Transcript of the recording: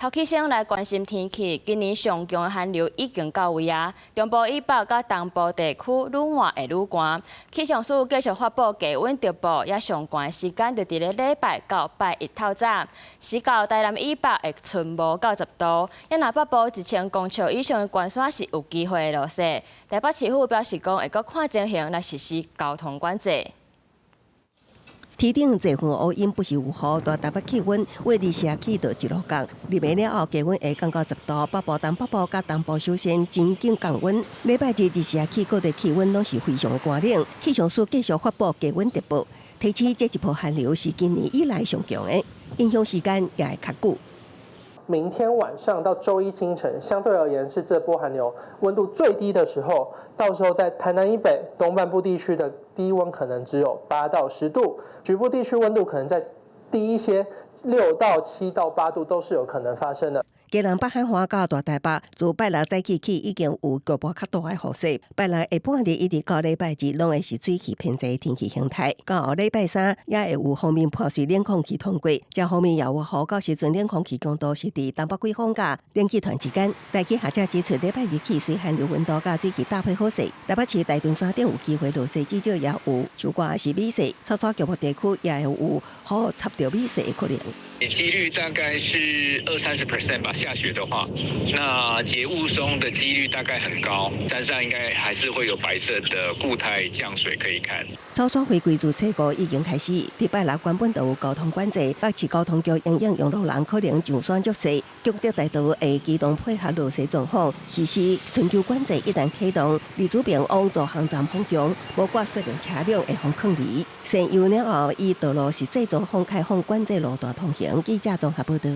頭起先來關心天氣，今年上強的寒流已經到位啊！中部以北佮東部地區愈晚會愈寒。氣象署繼續發布低溫特報，也上寒的時間就佇咧禮拜到拜一透早，時到台南以北會春無到10度，也若北部1000公尺以上的懸山是有機會落雪。台北市府表示講會閣看情形來實施交通管制。天頂濟雲烏陰不時有雨，大台北氣溫為日社起就一路降，入暝了後低溫會降到10度，北部、東北部佮東部首先真緊降溫。禮拜日日社起各地氣溫攏是非常的寒冷，氣象署繼續發布低溫特報，提醒這一波寒流是今年以來上強的，影響時間也會較久。明天晚上到週一清晨，相對而言是這波寒流溫度最低的時候。到時候在台南以北、東半部地區的低溫可能只有8到10度，局部地區溫度可能再低一些，6到7到8度都是有可能發生的。基隆北海岸到大台北，自拜六早起起已經有局部較大的雨勢。拜六下半日一直到禮拜日，攏會是水汽偏濟的天氣形態。到後禮拜三也會有鋒面破碎冷空氣通過，這方面也有雨。到時陣冷空氣強度是佇東北季風佮冷氣團之間。大氣學者指出，禮拜二起隨寒流溫度佮水汽搭配好勢，台北市大屯山頂有機會落雪，至少也有樹掛是雨勢，草草局部地區也會有雨插著雨勢的可能。幾率大概是二三十 percent 吧，下雪的話，那結霧凇的幾率大概很高，山上應該還是會有白色的固態降水可以看。草山回歸自初五已經開始，禮拜六原本就有交通管制，北市交通局因應用路人可能上山足勢，強德大道會機動配合落雪狀況，實施春秋管制。一旦啟動，李祖平往助航站方向，無掛說明車輛會予囥離。先有了後，以道路實際狀況開放管制路段通行。記者綜合報道。